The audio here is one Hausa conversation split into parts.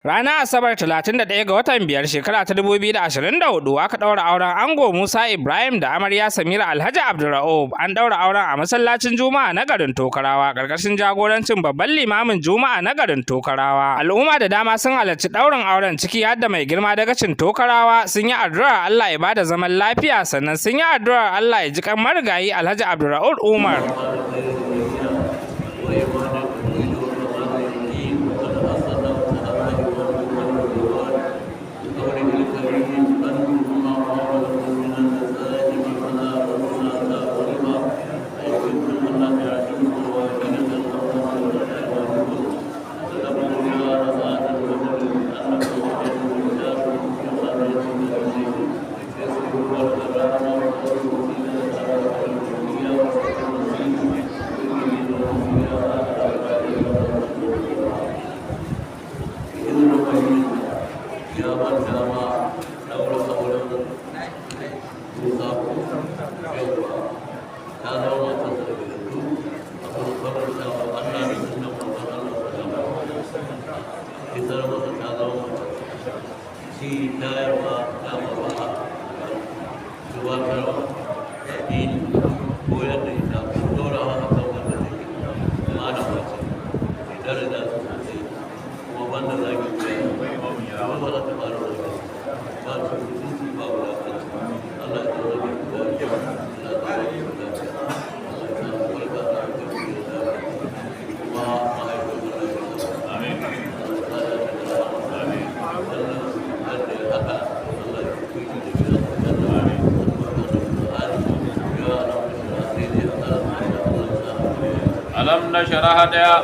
Ranar Asabar 31 ga watan 5 shekara ta 2024 aka ɗaura auren ango Musa Ibrahim da amarya Samira Alhaji Abdulra'uf. An ɗaura auren a masallacin Juma'a na garin Tokarawa ƙarƙashin jagorancin babban limamin Juma'a na garin Tokarawa. Al'umma da dama sun halarci ɗaurin auren, ciki har da mai girma dagacin Tokarawa. Sun yi addu'ar Allah ya bada zaman lafiya, sannan sun yi addu'ar Allah ya ji kan marigayi Alhaji Abdulra'uf Umar. وإيمان التوحيد والرحمن الرحيم، وقد أرسلنا تعالى والرضوان بقوله الكريم: فانكحوا ما طاب لكم من النساء مثنى وثلاث ورباع، فإن خفتم ألا تعدلوا فواحدة أو ما ملكت أيمانكم، واتقوا الله رسالة أنكم وجدتم ya ban dama ɗaura auren Musa. Yauwa, ta zama matarsa daga yanzu, abin faranta wa Allah da sunan manzon Allah sallallahu alaihi wasallam. Ita masa ta zama matarsa. Shi tayarwa dama ba a gabatarwa addini koyar da ita, dorawa a kan wanda take malama ce mai daraja sosai, kuma banda zagi kuma ba za ta fara zagi ba, su mutunci ba, wulaƙanci. Allah ya zaune da ku lafiya. Allah ya zaune da ku lafiya. Allah ya sa albarka da aka yi da lafiya, kuma mahaifin Allah ya sa. Amin. Allah ya sa da rahama. Amin. Wannan wanda ya haɗa, Allah ya kuci da gidan aljanna. Amin. Albarka da Qur'ani ya alhamdulillah, sai dai a ƙara Allah ya sa. Alam na sharaha daya.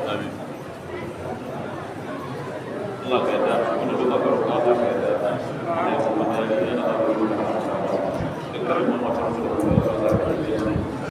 Amin. Allah ka yarda, wanda duk aka roƙa, Allah ka yarda.